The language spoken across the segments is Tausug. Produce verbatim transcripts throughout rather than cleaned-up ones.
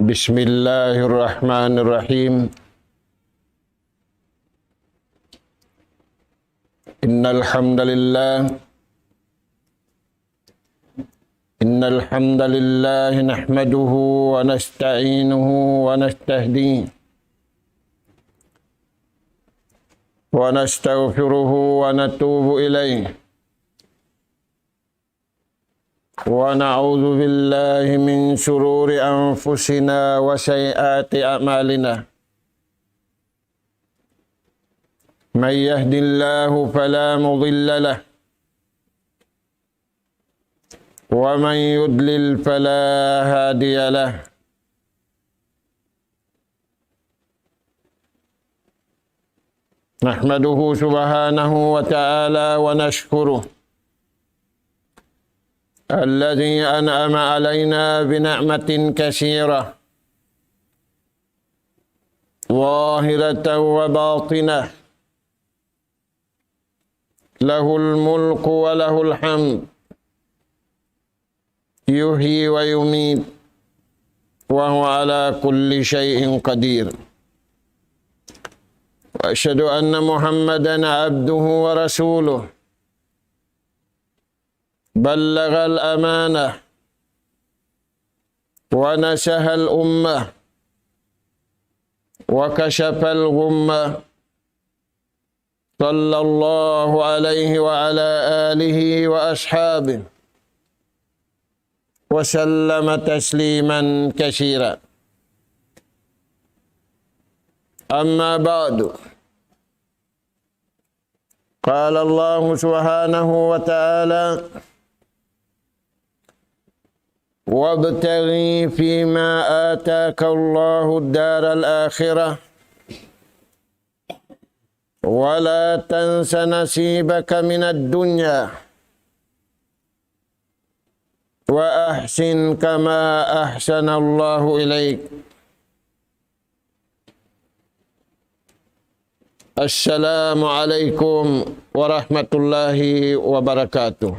بسم الله الرحمن الرحيم. إن الحمد لله، إن الحمد لله نحمده ونستعينه ونستهديه ونستغفره ونتوب إليه، ونعوذ بالله من شرور أنفسنا وسيئات أعمالنا. من يهد الله فلا مضل له، ومن يضلل فلا هادي له. نحمده سبحانه وتعالى ونشكره الذي أنعم علينا بنعمة كثيرة ظاهرة وباطنة، له الملك وله الحمد، يحيي ويميت، وهو على كل شيء قدير. وأشهد أن محمدا عبده ورسوله، بلغ الأمانة ونصح الأمة وكشف الغمة، صلى الله عليه وعلى آله وأصحابه وسلم تسليما كثيرا. أما بعد، قال الله سبحانه وتعالى: وابتغ فيما آتاك الله الدار الآخرة ولا تنس نصيبك من الدنيا وأحسن كما أحسن الله إليك. السلام عليكم ورحمة الله وبركاته.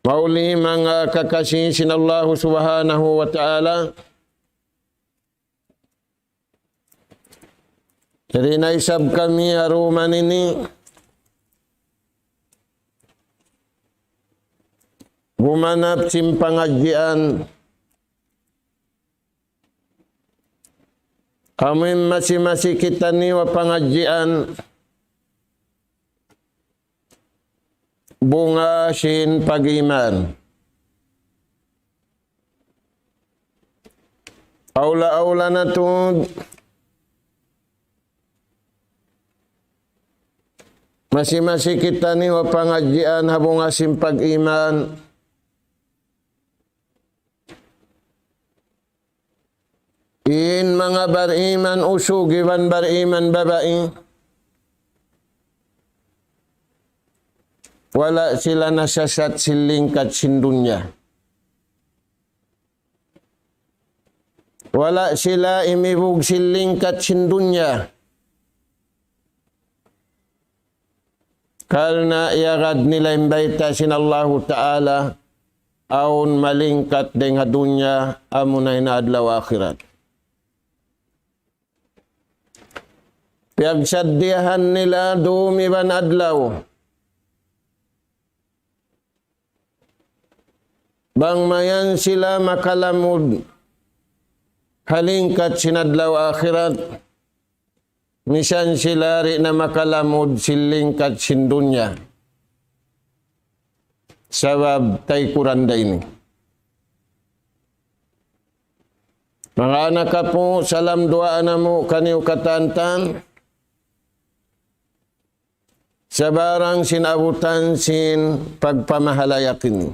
Mauli manga kakasi sin Allahu Subhanahu wa Ta'ala, yari na isab kami ha dum ini gumanap sin pangadjian. Amu in masi-masi kitaniyu ha pangadjian, bunga sin pag-iman. Awla-awla na tuud, masi-masi kitaniyu ha pangadjian ha bunga sin pag-iman. In manga bariman usug iban bariman babai, wala' sila nasasat sin lingkat sin dunya. Wala' sila imibug sin lingkat sin dunya. Karna' iyagad nila in bayta' sin Allahu Ta'ala, awn malingkat dayn ha dunya, amuna in adlaw akhirat. Piyagsaddiyahan nila dum iban adlaw. Bang mayan sila makalamud ha lingkat sin adlaw akhirat, misan sila di' na makalamud sin lingkat sin dunya. Sabab taykuran da ini. Manga anak apu', salam duwaa namu' kaniyu katantan. Sabarang sin abutan sin pagpamahalayak ini.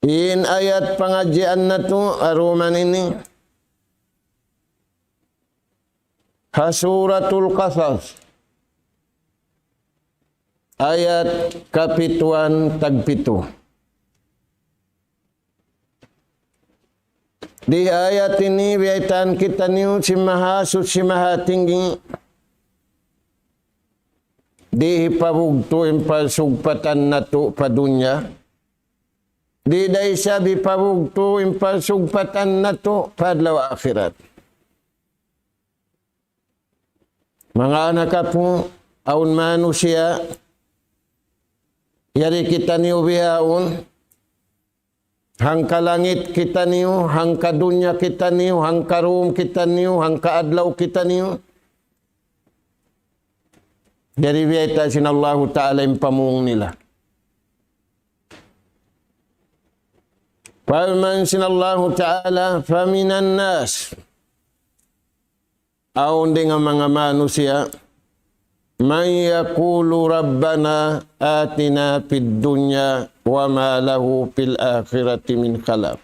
In ayat pangadjian natu' ha dum ini, ha Suratul Qasas, ayat kapituan tagpitu. Di ayat ini biyaytaan kitaniyu sin Mahasuchi Mahatinggi. di' hipabugtu' in pasugpatan natu' pa dunya. Di' da isab hipabugtu' in pasugpatan natu' pa adlaw akhirat. Manga anak apu', awn manusiya', yari kitaniyu bihaun, hangka langit kitaniyu, hangka dunya kitaniyu, hangka dum kitaniyu, hangka adlaw kitaniyu. Yari biyayta' sin Allahu Ta'ala in pamung nila. Parman sin Allahu Ta'ala, فمن الناس, awn dayn ha manga manusiya', من يقول ربنا آتنا في الدنيا وما له في الآخرة من خلاق.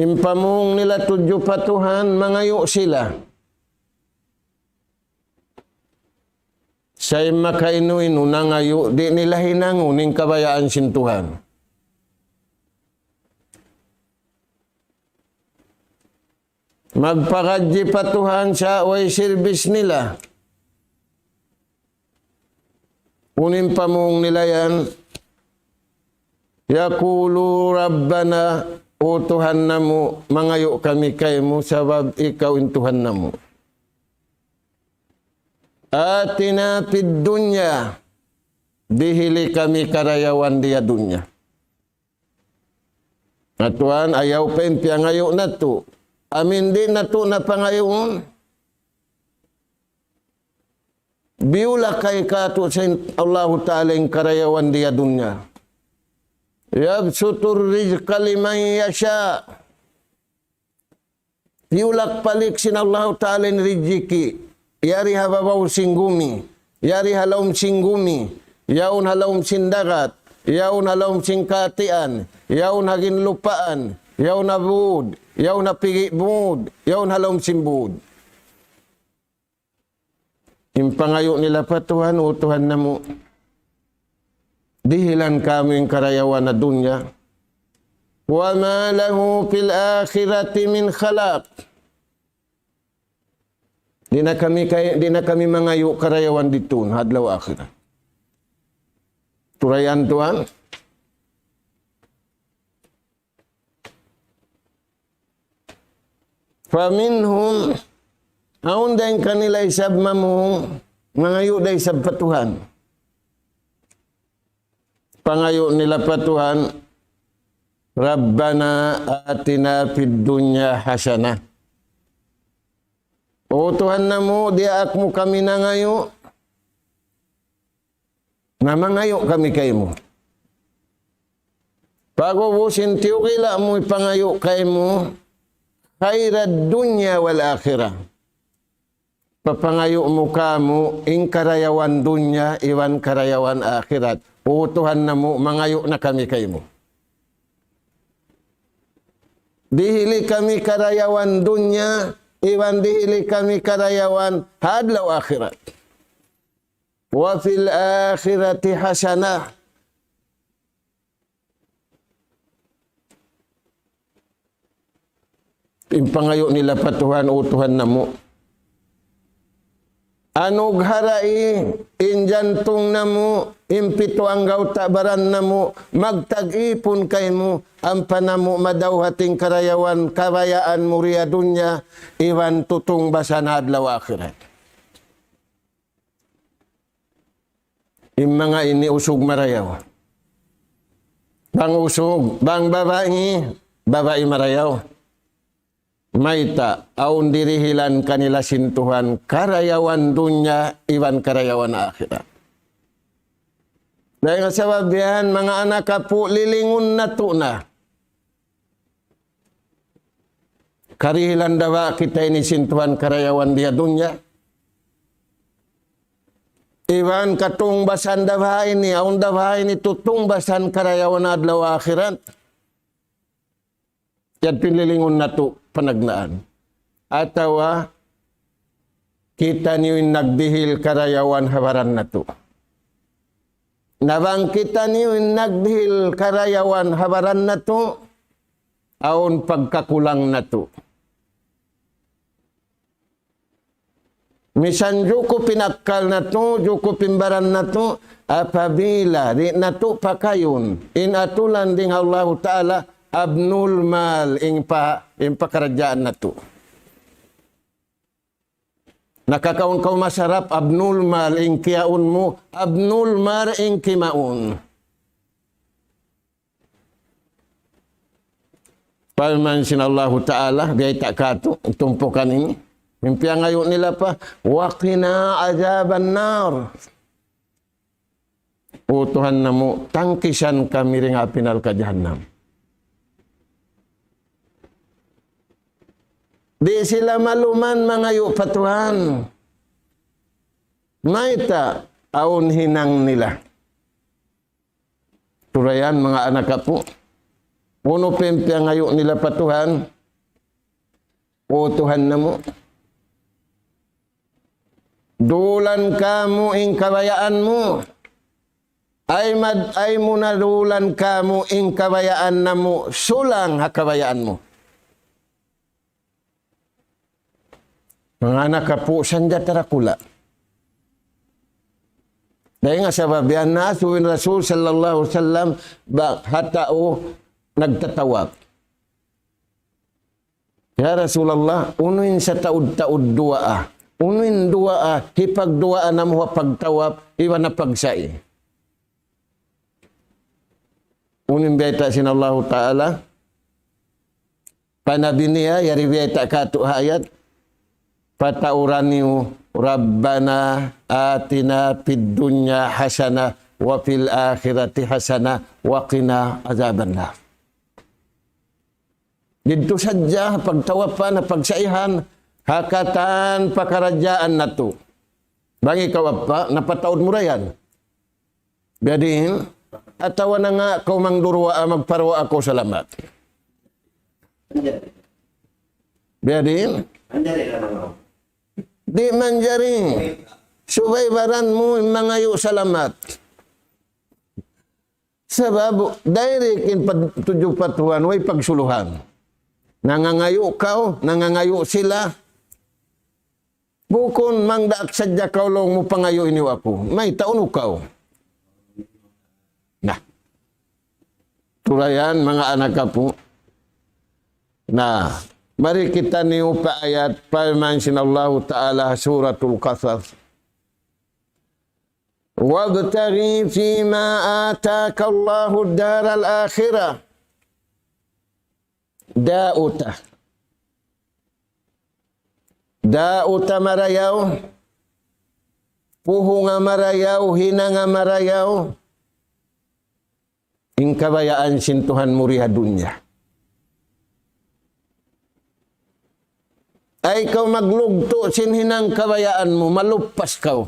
In pamung nila tudju pa Tuhan, mangayu' sila. Sa' in makainu-inu nangayu', di' nila hinangun in kabayaan sin Tuhan. Magpagadji' pa Tuhan sa' way sirbis nila. Unu in pamung nila yan, يقول ربنا, O Tuhan namu', mangayu' kami kaymu sabab ikaw in Tuhan namu'. آتنا في الدنيا, dihili kami karayawan di ha dunya. Na tuwan, ayaw pa in piyangayu' natu'. Amu in di' natu' na pangayuun. Biyulak kay katu' sin Allahu Ta'ala in karayawan di ha dunya. يبسط الرزق لمن يشاء. Biyulak palik sin Allahu Ta'ala in rijiki'. Yari ha babaw sin gumi, yari ha lawm sin gumi, yaun ha lawm sin dagat, yaun ha lawm sin katian, yaun ha ginlupaan, yaun ha būd, yaun ha pigi' būd, yaun ha lawm sin būd. In pangayu' nila pa Tuhan, O Tuhan namu', dihilan kamu in karayawan ha dunya. وما له في الآخرة من خلاق. Di' na kami kay-, di' na kami mangayu' karayawan didtu ha adlaw akhirat. Turayan tuwan. فمنهم, awn dayn kanila isab mamung, mangayu' da isab pa Tuhan. Pangayu' nila pa Tuhan, ربنا آتنا في الدنيا حسنة. O Tuhan namu', diyaak mu kami nangayu', na mangayu' kami kaymu. Pag'ubus in tiyukila' mu ipangayu' kaymu, خير الدنيا والآخرة. Papangayu' mu kāmu' in karayawan dunya iban karayawan akhirat. O Tuhan namu', mangayu' na kami kaymu. Dihili kami karayawan dunya iban dihili kami karayawan ha adlaw akhirat. وفي الآخرة حسنة. In pangayu' nila pa Tuhan, O Tuhan namu', anugharahi in jantung namu', in pitu anggawta' baran namu', magtag-ipun kaymu, ampa namu' madawhat in karayawan kabayaan mu di ha dunya, iban tutungbasan ha adlaw akhirat. In manga ini usug marayaw. Bang usug, bang babai, babai marayaw. Mayta', awn dirihilan kanila sin Tuhan karayawan dunya iban karayawan akhirat. Dayn ha sabab yan, manga anak apu', lilingun natu' na. Karihilan da ba kita ini sin Tuhan karayawan di ha dunya? Iban katungbasan da ba ini, awn da ba ini tutungbasan karayawan adlaw akhirat? Yadtu in lilingun natu' panagnaan. Atawa kitaniyu in nagdihil karayawan ha baran natu'. Na bang kitaniyu in nagdihil karayawan ha baran natu', awn pagkakulang natu'. Misan jukup in akkal natu', jukup in baran natu', apabila di' natu' pakayun in atulan dayn ha Allahu Ta'ala, abnormal in pa, in pakaradjaan natu'. Nakakaun kaw masarap, abnormal in kiyaun mu, abnormal in kimaun. Parman sin Allahu Ta'ala, biyayta' katu', tumpukan ini. In piyangayu' nila pa, وقنا عذاب النار. O Tuhan namu', tangkisan kami dayn ha api narka' jahannam. Di' sila maluman mangayu' pa Tuhan. Mayta', awn hinang nila. Turayan, manga anak apu'. Unu pa in piyangayu' nila pa Tuhan? O Tuhan namu', dulan kamu in kabayaan mu. Ay mad-, ay mu na dulan kamu in kabayaan namu', sulang ha kabayaan mu. Manga anak apu', sanjata dakula'. Dayn ha sabab yan na, asubu in Rasul sallallahu alayhi wasallam, ba, ha tau nagtatawaf. Ya Rasulullah, unu in sataud-taud duwaa? Unu in duwaa, hipagduwaa namu' ha pagtawaf, iban ha pagsa'i? Unu in biyayta' sin Allahu Ta'ala? Pa Nabi niya, yari biyayta' katu' ha ayat. Pataura niyu, ربنا آتنا في الدنيا حسنة وفي الآخرة حسنة وقنا عذاب النار. Didtu sadja, pagtawapan, pagsa'ihan, ha katan pakaradjaan natu'. Bang ikaw apa, napataud mu ra yan. Biyadiin, atawa na nga kaw mangduruwaa, magparuwaa kaw salamat. Biyadiin, di' manjari. Subay baran mu mangayu' salamat. Sabab, direct in pad-, tudju pa Tuhan, way pagsuluhan. Nangangayu' kaw, nangangayu' sila. Bukun mangdaak sadja kaw laung mu pangayu' niyu aku. Mayta' unu kaw? Na. Turayan, manga anak apu'. Na. Mari kitaniyu pa ayat parman sin Allahu Ta'ala Suratul Qasas. وابتغ فيما آتاك الله الدار الآخرة. Dauta. Dauta marayaw, puhunga marayaw, hinanga marayaw, in kabayaan sin Tuhan mu di ha dunya. Ay kaw maglugtu' sin hinang kabayaan mu, maluppas kaw.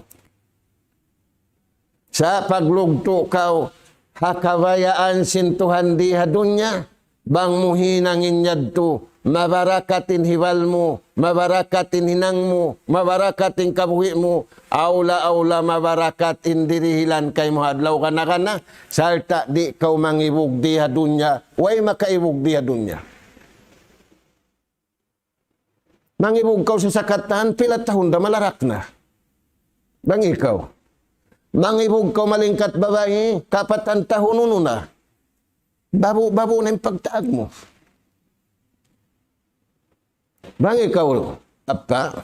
Sa' paglugtu' kaw ha kabayaan sin Tuhan di ha dunya, bang mu hinang in yadtu, mabarakat in hibal mu, mabarakat in hinang mu, mabarakat in kabuhi' mu, awla-awla mabarakat in dirihilan kaymu ha adlaw kana-kana, sarta' di' kaw mangibug di ha dunya, way makaibug di ha dunya. Mangibug kaw sasakatan, pila tahun da malarak na. Bang ikaw. Mangibug kaw malingkat babai, kapatan tahun unu na. Babu-babu na in pagtaag mu. Bang ikaw, apa?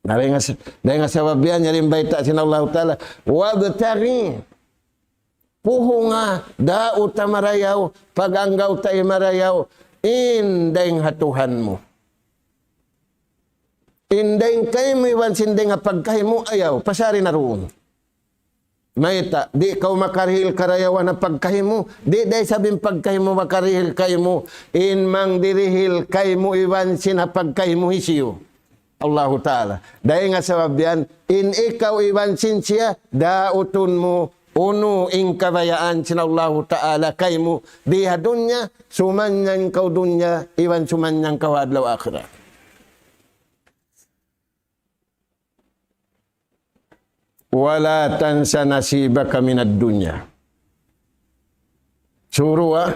Na dayn ha sa-, dayn ha sabab yan, yari in bayta' sin Allahu Ta'ala, وابتغ. Puhunga, dauta marayaw, pag-anggawta' marayaw, in dayn ha Tuhan mu. In dayn kaymu iban sin dayn ha pagkahi mu, ayaw, pasari na duun. Mayta', di' kaw makarihil karayawan ha pagkahi mu, di' da isab in pagkahi mu makarihil kaymu, in mangdirihil kaymu iban sin ha pagkahi mu hisiyu? Allahu Ta'ala. Dayn ha sabab yan, in ikaw iban sin siya, dautun mu, unu in kabayaan sin Allahu Ta'ala kaymu, di ha dunya, sumannang kaw dunya, iban sumannang kaw adlaw akhirat. ولا تنس نصيبك من الدنيا. Suruwa,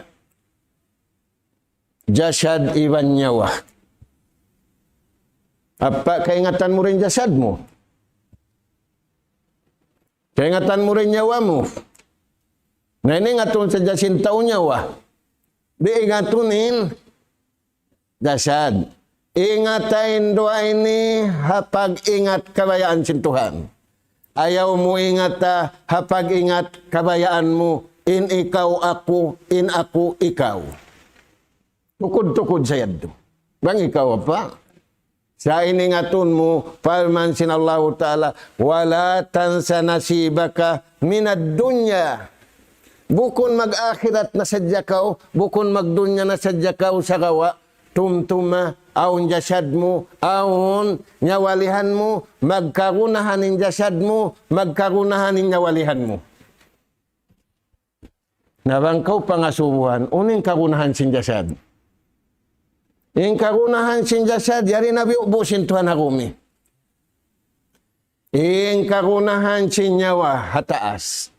jasad iban nyawa. Apa kaingatan mu in jasad mu? Kaingatan mu in nyawa mu? Na ini ingatun sadja sin tau nyawa. Di' ingatun in jasad. Ingata in duwa ini ha pag-ingat kabayaan sin Tuhan. Ayaw mu ingata ha pag-ingat kabayaan mu, in ikaw aku, in aku ikaw. Tukud-tukud sa yadtu. Bang ikaw apa? Sa' in ingatun mu, parman sin Allahu Ta'ala, ولا تنس نصيبك من الدنيا. Bukun mag-akhirat na sadja kaw, bukun magdunya na sadja kaw, sagawa' tumtuma, awn jasad mu, awn nyawalihan mu, magkagunahan in jasad mu, magkagunahan in nyawalihan mu. Na bang kaw pangasubuhan, unu in kagunahan sin jasad? In kagunahan sin jasad, yari na biyubu sin Tuhan ha gumi. In kagunahan sin nyawa ha taas.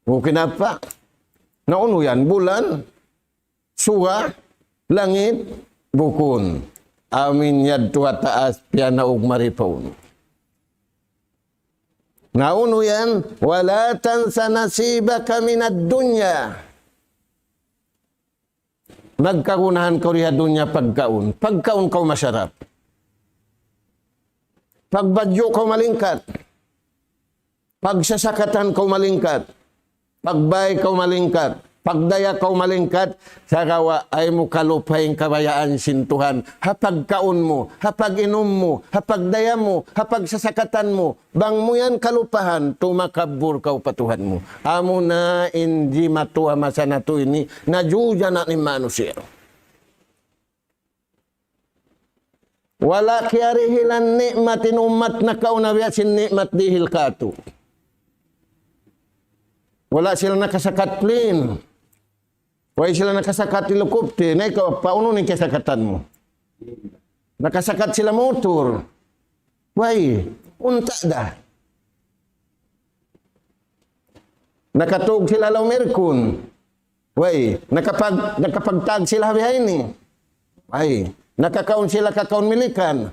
Bukun apa? Na unu yan, bulan, suga, langit, bukun. Amu in yadtu ha taas, piyanaug mari pa unu. Na unu yan, ولا تنس نصيبك من الدنيا. Magkagunahan kaw di ha dunya pagkaun. Pagkaun kaw masarap. Pagbadju' kaw malingkat. Pagsasakatan kaw malingkat. Pagbay kaw malingkat. Pagdaya kaw malingkat. Sagawa' ayaw mu kalupahi in kabayaan sin Tuhan. Ha pagkaun mu, ha pag-inum mu, ha pagdaya mu, ha pagsasakatan mu. Bang mu yan kalupahan, tumakabur kaw pa Tuhan mu. Amuna in jimatu ha masa natu' ini, najuja na in manusiya'. Wala' kiyarihilan ni'mat in ummat nakauna biya' sin ni'mat dihil katu'. Wala' sila nakasakat plane. Way sila nakasakat helicopter, na ikaw, paunu in kasakatan mu? Nakasakat sila motor. Way, unta' da. Nakatug sila lawm aircon. Way, nakapag-, nakapagtag sila ha bihaini. Way, nakakaun sila kakaun Milikan.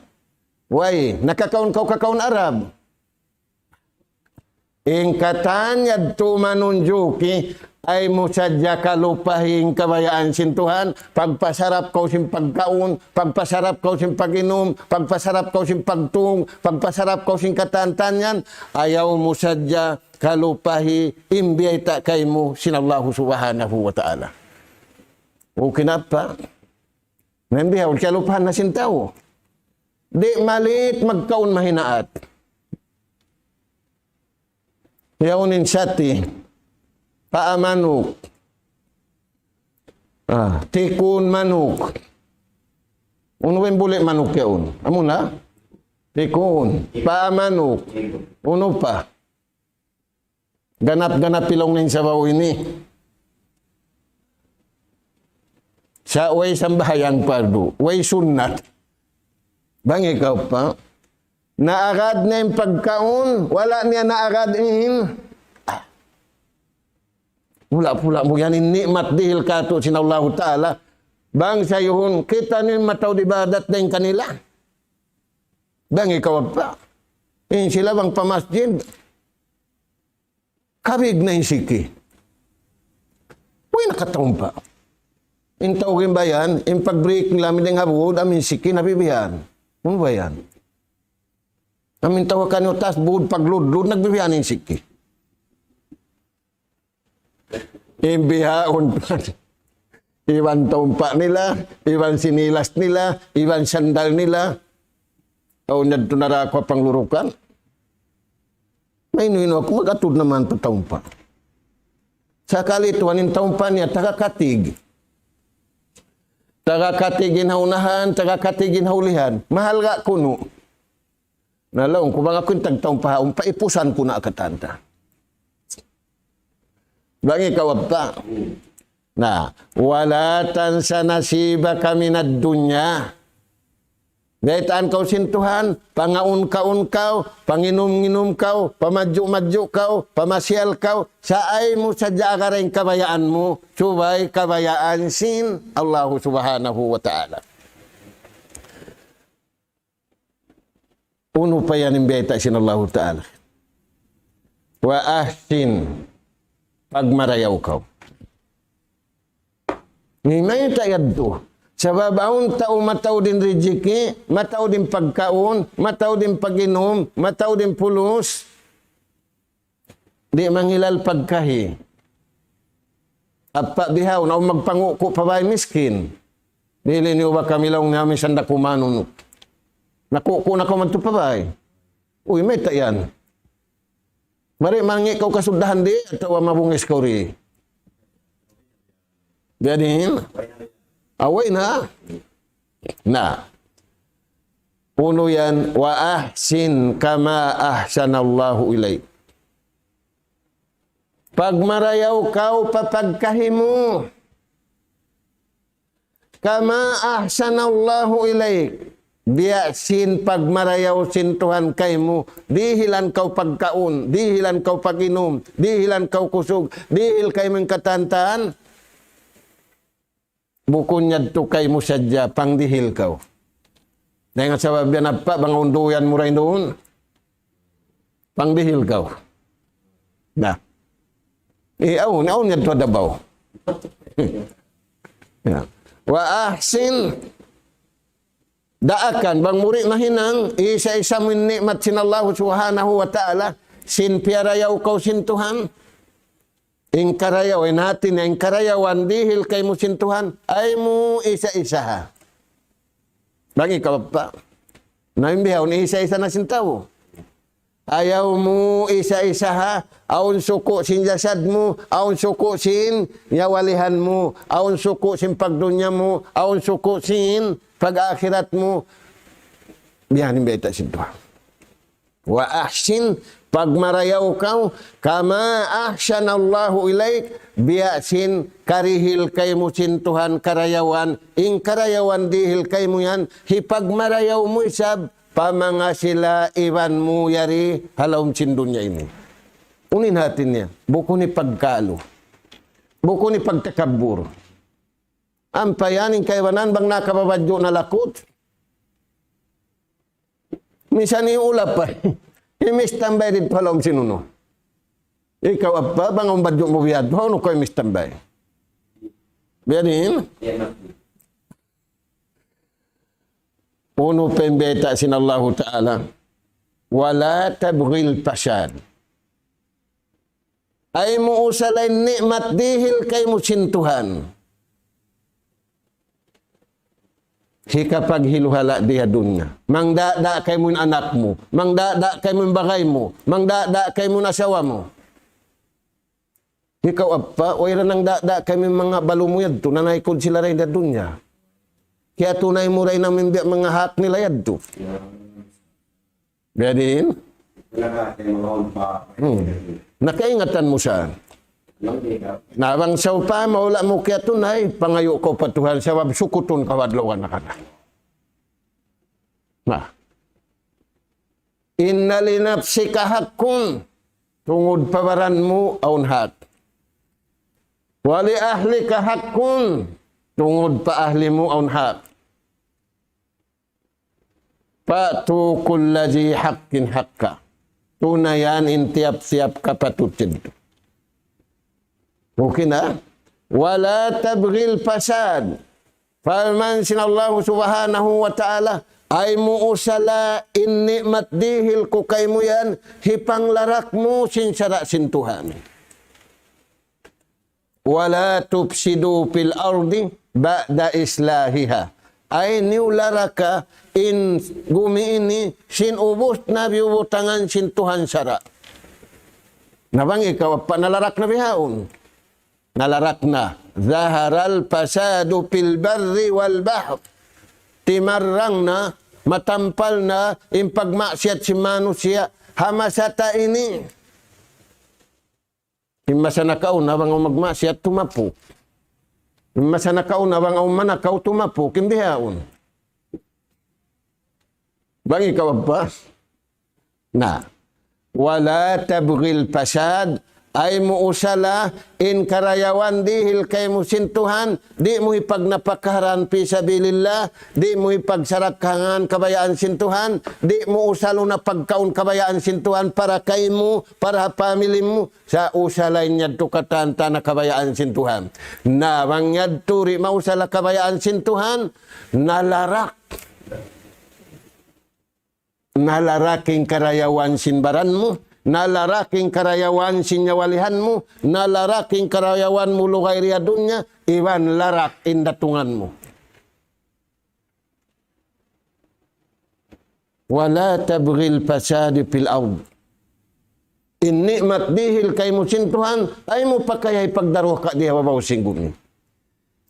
Way, nakakaun kaw kakaun Arab. In katan yadtu manunjuki, ayaw mu sadja kalupahi in kabayaan sin Tuhan, pagpasarap kaw sin pagkaun, pagpasarap kaw sin pag-inum, pagpasarap kaw sin pagtung, pagpasarap kaw sin katan-katan yan, ayaw mu sadja kalupahi in biyayta' kaymu sin Allahu Subhanahu wa Ta'ala. Okay na pa? Na in bihaun, kalupahan na sin tau. Di' malit magkaun mahinaat. Yaun in sati, paa manuk, ah, tikun manuk. Unu in buli' manuk yaun? Amuna? Tikun, paa manuk. Unu pa? Ganap-ganap ilung na in sabaw ini. Sa' way sambahayang pardu, way sunnat. Bang ikaw pa, naagad na in pagkaun, wala' niya naagad in, ah. Pula-pula mu yan in ni'mat dihil katu' sin Allahu Ta'ala. Bang sayuhun, kita' niyu in mataud ibadat dayn kanila. Bang ikaw pa, in sila bang pa masjid, kabig na in siki. Way nakataumpa'. In tau in bayan, in pag-break nila, mideng ha bud, amu in siki nabibihan. Unu bayan? Amu in tau kaniyu taas bud pagludlud, nagbibihan in siki. In bihaun, iban taumpa' nila, iban sinilas nila, iban sandal nila. Awn yadtu nara aku ha panglurukan. Mainu-inu aku mag-atud na man pa taumpa'. Sakali tuwan in taumpa' niya, taga Katig. Taga Katig in ha unahan, taga Katig in ha ulihan. Mahalga' kunu'. Na laung ku, bang aku in tagtaumpa ha umpa', ipusan ku na katan ta. Bang ikaw pa. Na, ولا تنس نصيبك من الدنيا. Biyaytaan kaw sin Tuhan, pangaun-kaun kaw, panginum-nginum kaw, pamadju'-madju' kaw, pamasiyal kaw, sa' ayaw mu sadja agara in kabayaan mu, subay kabayaan sin Allahu Subhanahu wa Ta'ala. Unu pa yan in bayta' sin Allahu Ta'ala. Wa ahsin, pagmarayaw kaw. Ini mayta' yadtu. Sabab awn tau mataud in rijiki, mataud in pagkaun, mataud in pag-inum, mataud in pulos. Di' mangilal pagkahi. Appa bihaun, awn magpanguku' pa bay miskin. Dili niyu ba kami laung niya misan da kumanun. Nakuku' na kaw madtu pa bay. Uy, mayta' yan. Mari mangi' kaw kasuddahan di, atawa mabungis kaw di. Jadi, away na. Na. Unu yan, wa ahsin kama ahsanallahu ilayk. Pagmarayaw kaw pa pagkahi mu. Kama ahsanallahu ilayk. Biya' sin pagmarayaw sin Tuhan kaymu, dihilan kaw pagkaun, dihilan kaw pag-inum, dihilan kaw kusug, dihil kaymu in katantan. Bukun yadtu kaymu sadja, pangdihil kaw. Dayn ha sabab yan appa, bang awn duyan mu dayn duun. Pangdihil kaw. Na. Eh, awn, awn yadtu ha Davao. Ya. Wa ahsin. Daakan, bang mu di' mahinang, isa-isa mu in ni'mat sin Allah Subhanahu wa Ta'ala, sin piyarayaw kaw sin Tuhan. In karayaw, in hati niya, in karayawan dihil kaymu sin Tuhan, ay mu isa-isa ha. Bang ikaw pa. Na in bihaun, isa-isa na sin tau. Ayaw mu isa-isa ha, awn suku' sin jasad mu, awn suku' sin yawalihan mu, awn suku' sin pagdunya mu, awn suku' sin pag-akhirat mu. Biya' ini in bayta' sin Tuhan. Wa ahsin, pagmarayaw kaw, kama ahsanallahu ilayk, biya' sin karihil kaymu sin Tuhan karayawan, in karayawan dihil kaymu yan, hipagmarayaw mu isab pa manga sila iban mu yari ha lawm sin dunya ini. Unu in hati niya, bukun hipagkalu. Bukun hipagtakabbur. Ampa yan in kaibanan bang nakababadju' na lakut. Misan in ulap pa. Imistambay didtu ha lawm sin unu. Ikaw appa, bang awn badju' mu biya' yadtu, hawnu kaw imistambay? Biya' diin? Unu pa in bayta' sin Allahu Ta'ala? Wa la tabghil fasad. Ay mu usala in ni'mat dihil kaymu sin Tuhan. Hikapaghiluhala' di ha dunya. Mangdada' kaymu in anak mu. Mangdada' kaymu in bagay mu. Mangdada' kaymu in asawa mu. Ikaw appa, way ra nangdada' kaymu in manga balu mu yadtu, nanaykud sila dayn ha dunya. Kiyatunay mu dayn amu in biya' manga hak nila yadtu. Biya' diin? Hmm. Nakaingatan mu sa. Na bang sawpama wala' mu kiyatunay, pangayu' kaw pa Tuhan, sabab sukutun kaw adlaw na kana. Na. Inna li nafsika haqqun, tungud pa baran mu awn hak. Wa li ahlika haqqun, tungud pa ahli mu awn hak. Fa'tu kulla dhi haqqin haqqa. Tunayan in tiyap-tiyap kapatut yadtu. Okay na? Wa la tabghil fasad. Parman sin Allahu Subhanahu wa Ta'ala, ay mu usala in ni'mat dihil ku kaymu yan, hipanglarak mu sin sara' sin Tuhan. Wa la tufsidu fil ardi ba'da islahiha. Ay niyu laraka in gumi ini sin ubus na biyubutangan sin Tuhan sara'. Na bang ikaw appa nalarak na bihaun. Nalarak na. Zaharal fasadu fil barri wal bahr. Timarrang na, matampal na, in pagmaksiyat sin manusiya', ha masa ta ini. In masa nakauna bang awn magmaksiyat tumapuk. In masa nakauna bang awn manakaw tumapuk. In bihaun. Bang ikaw appa. Na. Wa la tabghil fasad, Ay mu usala in karayawan dihil kaymu sin Tuhan, di' mu hipagnapakahan fi sabilillah, di' mu hipagsarakkahan kabayaan sin Tuhan, di' mu usalun na pagkaun kabayaan sin Tuhan para kaymu, para ha pamili mu, sa' usala in yadtu katan-katan kabayaan sin Tuhan. Na bang yadtu di' mausala kabayaan sin Tuhan, nalarak. Nalarak in karayawan sin baran mu, nalarak in karayawan sin nyawalihan mu, nalarak in karayawan mu lugay di ha dunya, iban larak in datungan mu. ولا تبغ الفساد في الأرض. In ni'mat dihil kaymu sin Tuhan, ay mu pakaya hipagdaruhaka di ha babaw sin gumi.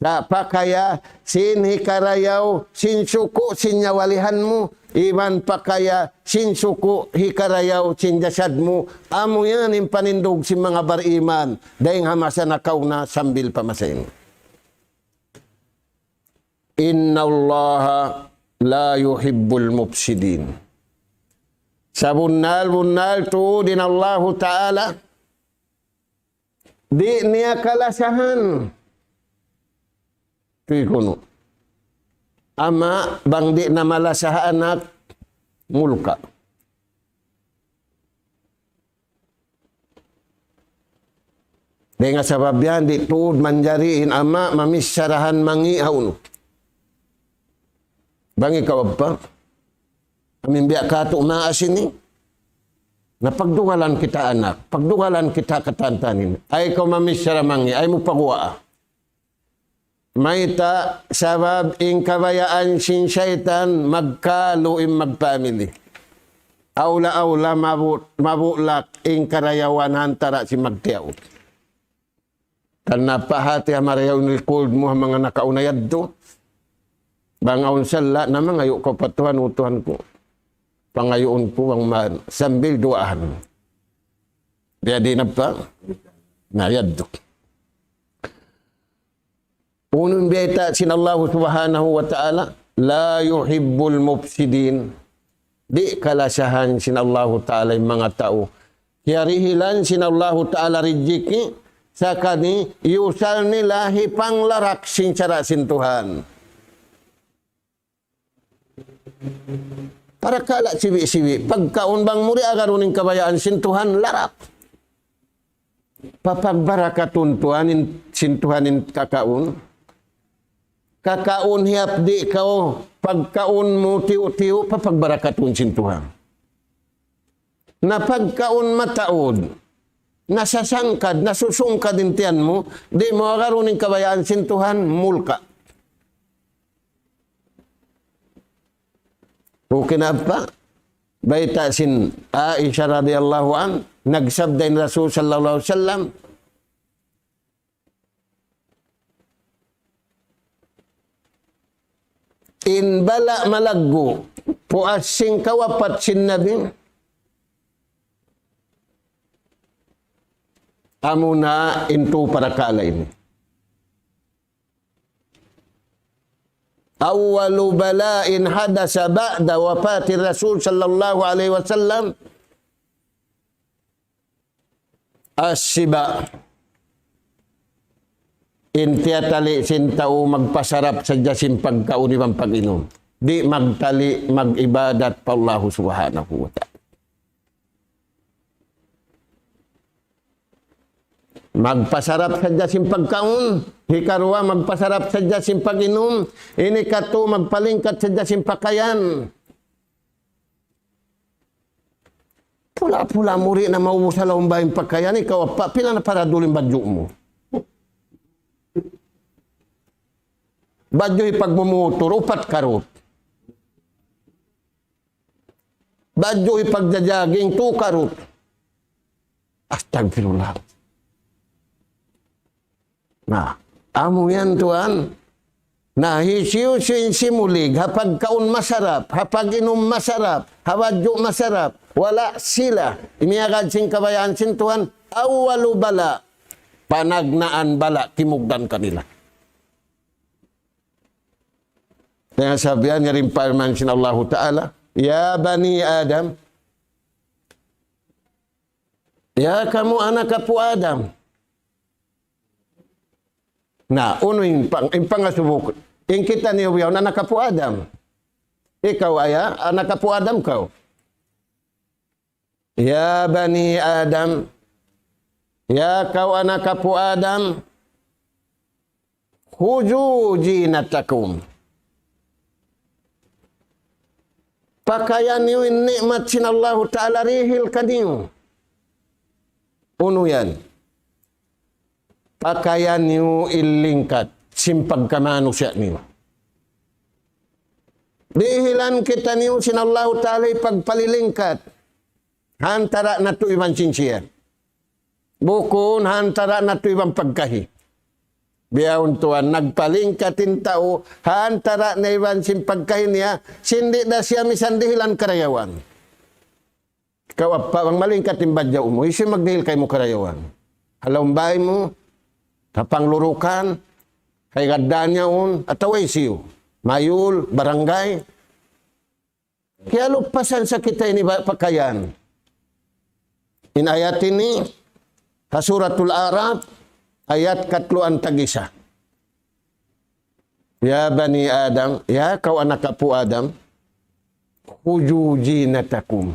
Sa' pakaya sin hikarayaw sin suku' sin nyawalihan mu, iban pakaya sin suku' hikarayaw sin jasad mu, amu yan in panindug sin manga bariman, dayn ha masa nakauna sambil pa masa ini. إن الله لا يحب المفسدين. Sabunnal-bunnal tuud in Allahu Ta'ala, di' niya kalasahan. Tuy kunu'. Ama', bang di' na malasa ha anak, mulka'. Dayn ha sabab yan, di' tuud manjari in ama' mamichara han mangi' ha unu. Bang ikaw apa? Amin biya' katu' maas ini. Na pagdugalan kita anak, pagdugalan kita katan-katan ini. Ay kaw mamichara mangi', ay mu paguwaa. Mayta', sabab in kabayaan sin saytan magkalu in magpamili. Awla-awla mabu-, mabulak in karayawan ha antara' sin magtiyaun. Karna' pa hati ha marayaw in record mu ha manga nakauna yadtu. Bang awn sala' na mangayu' kaw pa Tuhan, "O Tuhan ku, pangayuun ku bang man," sambil duwaahan. Biya' diin na pa? Na yadtu. Unu in bayta' sin Allahu Subhanahu wa Ta'ala, لا يحب المفسدين. Di' kalasahan sin Allahu Ta'ala in manga tau kiyarihilan sin Allahu Ta'ala rijiki', sakali iyusal nila hipanglarak sin sara' sin Tuhan. Parakala' sibi'-sibi'. Pagkaun bang mu di' agarun in kabayaan sin Tuhan, larak. Papagbarakatun Tuhan in, sin Tuhan in kakaun. Kakaun hiyapdi' kaw, pagkaun mu tiyu'-tiyu', papagbarakatun sin Tuhan. Na pagkaun mataud, nasasangkad, nasusungkad in tiyan mu, di' mu agarun in kabayaan sin Tuhan, mulka'. Okay na pa? Bayta' sin Aisha radiyallahu anha, nagsabda in Rasul sallallahu alayhi wasallam, in bala' malaggu', puas sin kawapat sin Nabi, amuna in tu parakala' ini. أول بلاء حدث بعد وفاة الرسول صلى الله عليه وسلم الشبع. In tiyatali' sin tau magpasarap sadja sin pagkaun iban pag-inum. Di' magtali' mag-ibadat pa Allahu Subhanahu wa Ta'ala. Magpasarap sadja sin pagkaun, hikaruwa magpasarap sadja sin pag-inum, ini katu' magpalingkat sadja sin pakayan. Pula-pula mu di' na maubus ha lawm bay in pakayan, ikaw apa, pila na para duun in badju' mu. Badju' hipagmumutur, upat karut. Badju' hipagja-jogging, tu karut. Astagfirullah. Na, amu yan tuwan. Na, hisiyu-siyu in simulig, ha pagkaun masarap, ha pag-inum masarap, ha badju' masarap, wala' sila miyagad sin kabayaan sin Tuhan, أول بلاء, panagnaan bala' timugdan kanila. Dayn ha sabab yan, yari in parman sin Allahu Ta'ala, يا بني آدم, Ya kamu anak apu' Adam. Na, unu in pang-, in pangasubu ku. In kitaniyu bihaun anak apu' Adam. Ikaw aya, anak apu' Adam kaw. يا بني آدم, ya kaw anak apu' Adam, خذوا زينتكم. Pakayan niyu in ni'mat sin Allahu Ta'ala dihil kaniyu. Unu yan? Pakayan niyu in lingkat sin pagkamanusiya' niyu. Dihilan kitaniyu sin Allahu Ta'ala hipagpalilingkat ha antara' natu' iban sin siya. Bukun ha antara' natu' iban pagkahi. Bihaun tuwan, nagpalingkat in tau ha antara' niya iban sin pagkahi niya, sin di' da siya misan dihilan karayawan. Ikaw appa' bang malingkat in badju' mu, hisiyu magdihil kaymu karayawan? Ha lawm bāy mu, ha panglurukan, ha higad dān yaun, atawa hisiyu? Mayul, barangay. Kiyalupasan sa kita ini ba-, pakayan. In ayat ini, ha Suratul A'raf, ayat katluan tag-isa. يا بني آدم, ya kaw anak apu' Adam, خذوا زينتكم.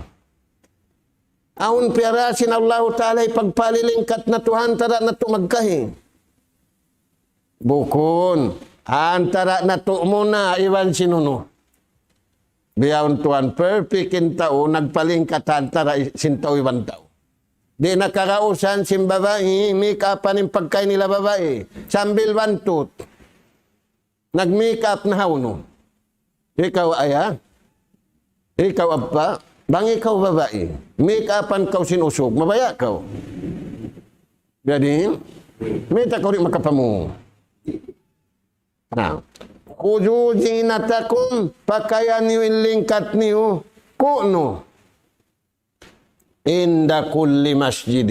Awn piyarā sin Allahu Ta'ala hipagpalilingkat natu' ha antara' natu' magkahi. Bukun, ha antara' natu' muna iban sin unu. Bihaun tuwan, perfect in tau, nagpalingkat ha antara' i-, sin tau iban tau. Di' na kagausan sin babai, make-upan in pagkahi nila babai. Sambil bantut. Nag-make-up na ha unu. Ikaw aya? Ikaw appa'? Bang ikaw babai. Make-upan kaw sin usug. Mabaya' kaw. Jadi, mayta' kaw di' makapamung. Na, خذوا زينتكم, pakayan niyu in lingkat niyu, ku'nu? عند كل مسجد,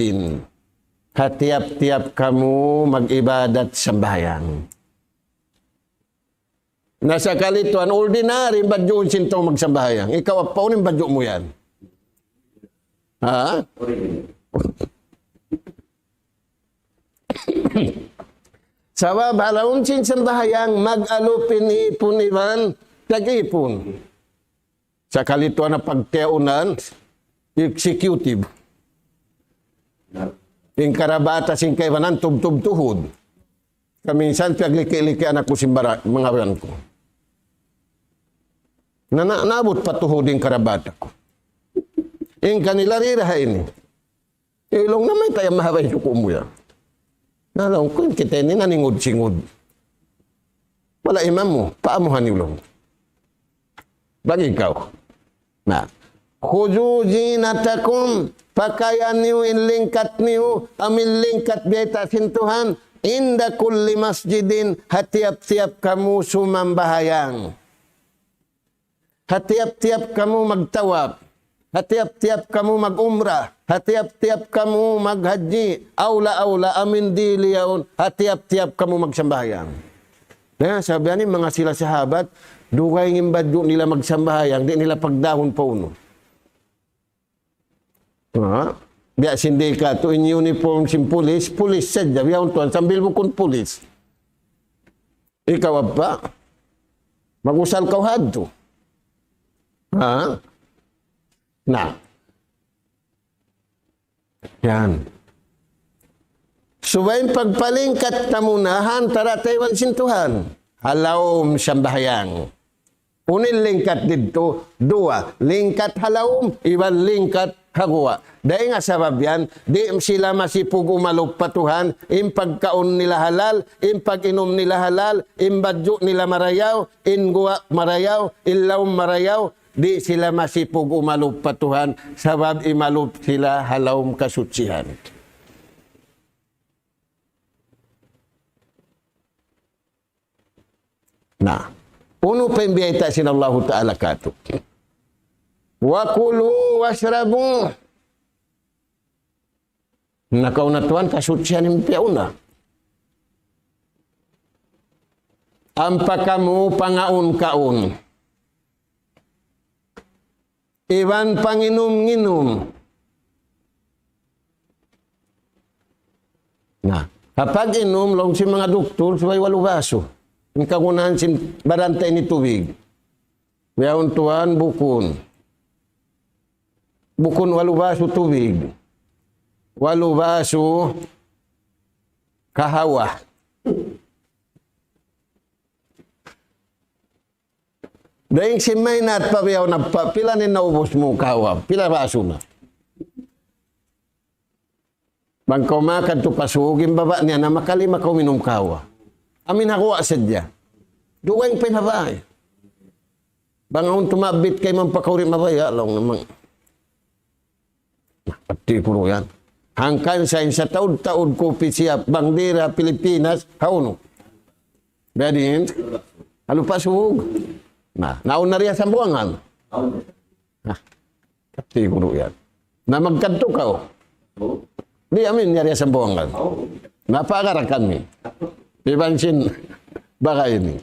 ha tiyap-tiyap kamu mag-ibadat sambahayang. Na sakali tuwan, ordinary in badjuun sin tau magsambahayang. Ikaw, appa', unu in badju' mu yan? Ha? Sabab ha lawm sin sambahayang, mag-alup in ipun iban tag-ipun. Sakali tuwan na pagkiyaunan, executive. In karabata sin kaibanan, tubtub tuhud. Kaminsan, piyagliki-liki anak ku sin bara-, manga anak ku. Na, na, naabut pa tuhud in karabata ku. In kanila dira ha ini. Laung niya, "Mayta' yan mahaba' in suku' mu yan?" Na laung ku, "Kita ini naningud-singud." Wala' imam mu, paamuhan niyu laung. Bagi kaw. Na. خذوا زينتكم, pakayan niyu in lingkat niyu, amu in lingkat biyayta' sin Tuhan, عند كل مسجد, ha tiyap-tiyap kamu sumambahayang. Ha tiyap-tiyap kamu magtawaf, ha tiyap-tiyap kamu mag-umrah, ha tiyap-tiyap kamu maghajji, awla-awla amu in dili yaun, ha tiyap-tiyap kamu magsambahayang. Na, sabab yan in manga sila sahabat, dugaing in badju' nila magsambahayang, di' nila pagdahun pa unu. Ha? Biya' sin di' katu' in uniform sin pulis, pulis sadja, biya' tuwan, sambil bukun pulis. Ikaw appa', mag-usal kaw hadtu. Ha? Na. Yan. Subay in pagpalingkat ta muna ha antara' ta iban sin Tuhan. Ha lawm sambahayang. Unu in lingkat didtu? Duwa. Lingkat ha lawm, iban lingkat ha guwa'. Dayn ha sabab yan, di' sila masipug umalup pa Tuhan, in pagkaun nila halal, in pag-inum nila halal, in badju' nila marayaw, in guwa' marayaw, in lawm marayaw, di' sila masipug umalup pa Tuhan, sabab imalup sila ha lawm kasuchihan. Na, unu pa in biyayta' sin Allahu Ta'ala katu'? وكلوا واشربوا. Na, kaw na tuwan, kasuchihan in piyauna. Ampa kamu pangaun-kaun. Iban panginum-nginum. Na, ha pag-inum, laung sin manga duktur, subay walu basu. In kagunahan sin baran ta ini tubig. Bihaun tuwan, bukun. Bukun walu basu tubig. Walu basu kahawa. Dayn sin maynat pa bihaun na pa, pila na in naubus mu kahawa? Pila basu na? Bang kaw makadtu pa Sug, in baba' niya na makalima kaw minum kahawa. Amin ha guwa' sadja. Dugaing pa in ha bay. Bang awn tumabit kaymu pa kaw di' mabaya', laung na. Hati kunu' yan. Hangkan sa in sataud-taud kupi siya, bang dira Pilipinas, ha unu? Biya' diin? Ha Lupa' Sug. Na, nauna riya Sambuwangan. Ha, hati kunu' yan. Na magkadtu kaw. Di' amin niya riya Sambuwangan. Na pagara kami. Iban sin baga ini.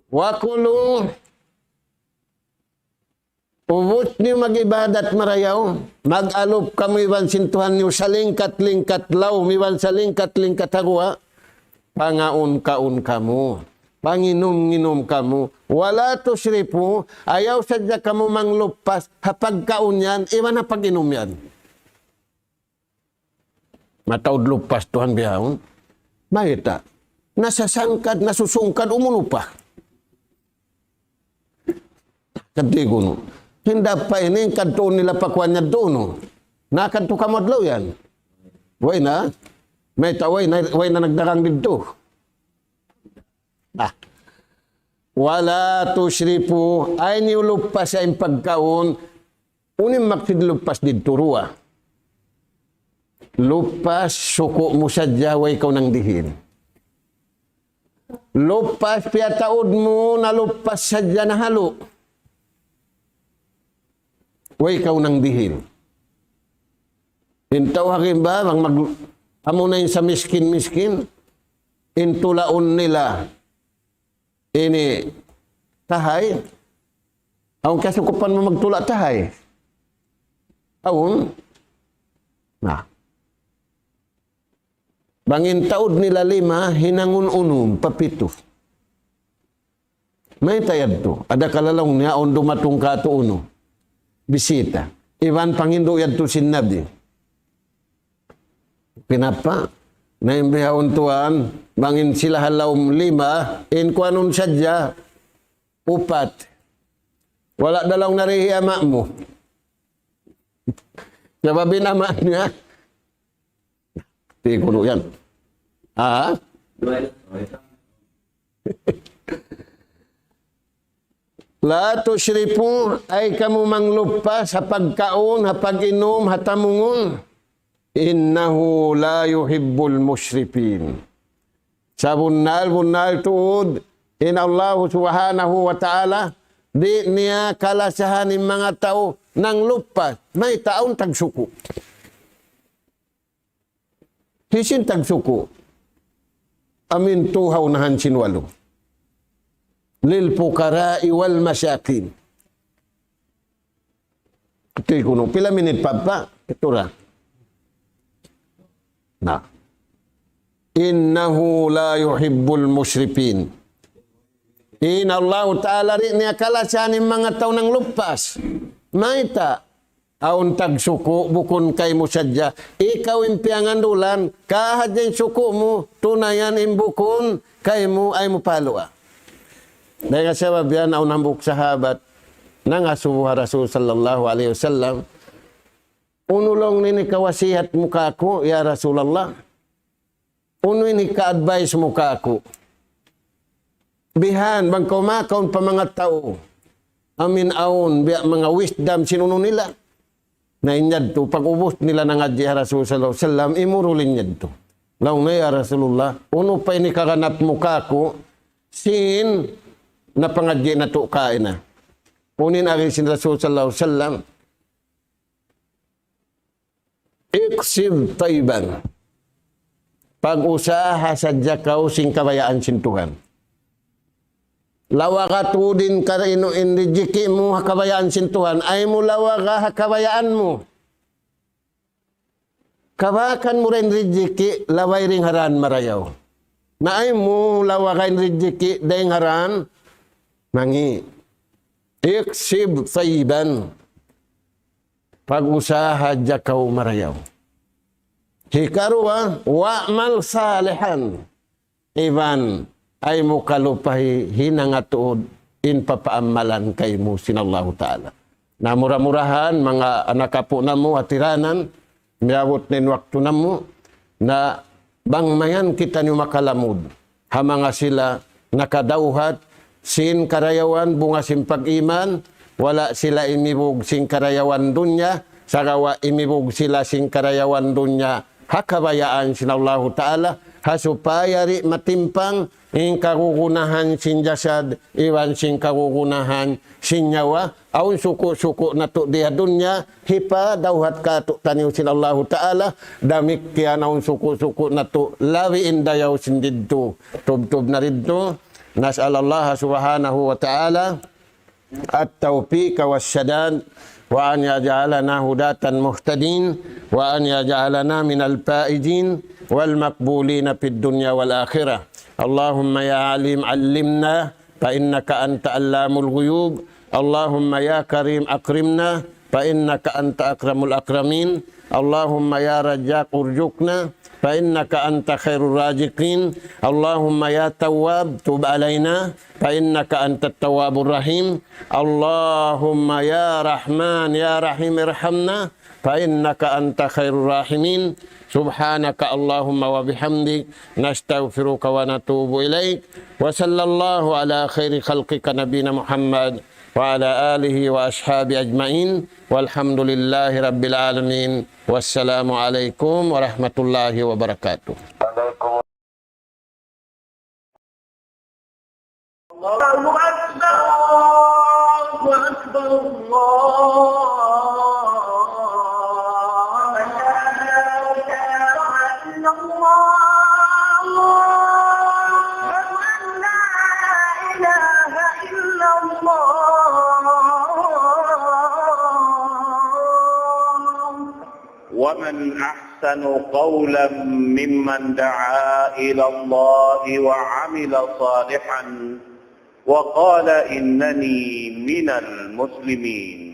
Wa kulu, ubus niyu mag-ibadat marayaw, mag-alup kamu iban sin Tuhan niyu salingkat-lingkat lawm, iban salingkat-lingkat ha guwa', pangaun-kaun kamu, panginum-nginum kamu, wala tusrifu, ayaw sadja kamu mangluppas, ha pagkaun yan, iban ha pag-inum yan. Mataud luppas tuhan bihaun. Mayta'? Nasasangkad, nasusungkad, umulupa. Kati kunu'. Hinda pa ini, kadtuun nila pa kuwan niya duun. Nakadtu kamu adlaw yan. Way na. Mayta', way na, way na nagdagang didtu. Ah. Wala tusrifu, ayaw niyu luppas in pagkaun. Unu in maksud luppas didtu? Duwa. Luppas suku' mu sadja, way kaw nang dihil. Luppas piyataud mu, naluppas sadja nahalu'. Way kaw nang dihil. In tau halimbawa, bang mag-, amuna in sa miskin-miskin, in tulaun nila ini tahay, awn kasukupan mu magtula' tahay. Awn. Na. Bang in taud nila lima, hinangun unum, papitu. Mayta' yadtu? Adakala laung niya awn dumatung katu' unu. Bisita. Iban panghindu' yadtu sin Nabi. Kinapa? Na in bihaun tuwan, bang in sila ha lawm lima, in kuwanun sadja, upat. Wala' da laung narihi ama' mu. Sabab in ama' niya. Di' kunu' yan. Ha? La tusrifu, ayaw kamu mangluppas, ha pagkaun, ha pag-inum, ha tamungun. Innahu la yuhibbul musrifin. Sabunnal-bunnal tuud, in Allahu Subhanahu wa Ta'ala, di' niya kalasahan in manga tau nangluppas, mayta' awn tagsuku'. Hisiyu in tagsuku'? Amin tu ha unahan sin walu. Lil fuqara'i wal masakin. Ito kunu', pila minit pa ba? Ito ra. Na. Innahu la yuhibbul musrifin. In Allahu Ta'ala di' niya kalasahan in manga tau nangluppas. Mayta'? Awn tagsuku' bukun kaymu sadja. Ikaw in piyangandulan, kahadja in suku' mu, tunayan in bukun kaymu, ayaw mu palu'a. Dayn ha sabab yan, awn hambuuk sahabat, nangasubu ha Rasul sallallahu alayhi wasallam, unu laung niya in hikawasihat mu kāku', ya Rasulullah? Unu in hika-advise mu kāku'? Bihan, bang kaw makaun pa manga tau. Amin awn, biya' manga wisdom sin unu nila. Na in yadtu, pag-ubus nila nangadji' ha Rasul sallallahu alayhi wasallam, imurul in yadtu. Laung niya, "Ya Rasulullah, unu pa in hikaganap mu kāku', sin napangadji' natu' kaina?" Unu in agi sin Rasul sallallahu alayhi wasallam, "Iqsid tayyiban." Pag-usaha sadja kaw sin kabayaan sin Tuhan. Lawaga tuud in ka-, in, in rijiki' mu ha kabayaan sin Tuhan. Ayaw mu lawaga ha kabayaan mu. Kawakan mu dayn rijiki', laway dayn ha dān marayaw. Na ayaw mu lawagan rijiki' dayn ha dān mangi'. اكسب طيبا. Pag-usaha hadja kaw marayaw. Hikaruwa, واعمل صالحا. Iban, ayaw mu kalupahi hinanga tuud in papaamalan kaymu sin Allahu Ta'ala. Na mura-murahan, manga anak apu' namu', hatiranan, miyabut na in waktu namu', na bang mayan kitaniyu makalamud ha manga sila nakadawhat sin karayawan bunga sin pag-iman, wala' sila imibug sin karayawan dunya, sagawa' imibug sila sin karayawan dunya ha kabayaan sin Allahu Ta'ala, ha supaya di' matimpang in kagunahan sin jasad iban sin kagunahan sin nyawa. Awn suku'-suku' natu' di ha dunya, hipadawhat kātu'niyu sin Allahu Ta'ala, damikkiyan awn suku'-suku' natu' labi in dayaw sin didtu, tubtub na didtu. نسأل الله سبحانه وتعالى التوفيق والسداد، وأن يجعلنا هداة مهتدين، وأن يجعلنا من الفائزين والمقبولين في الدنيا والآخرة. اللهم يا عليم علمنا، فإنك أنت علام الغيوب. اللهم يا كريم أكرمنا، فإنك أنت أكرم الأكرمين. اللهم يا رزاق ارزقنا، فإنك أنت خير الرازقين. اللهم يا تواب تب علينا، فإنك أنت التواب الرحيم. اللهم يا رحمن يا رحيم ارحمنا، فإنك أنت خير الراحمين. سبحانك اللهم وبحمدك، نستغفرك ونتوب إليك. وصلى الله على خير خلقك نبينا محمد وعلى آله وأصحابه أجمعين. والحمد لله رب العالمين. والسلام عليكم ورحمة الله وبركاته. الله أكبر، الله أكبر، الله أكبر. لا إله إلا الله. أشهد أن لا إله إلا الله. ومن أحسن قولا ممن دعا إلى الله وعمل صالحا وقال إنني من المسلمين.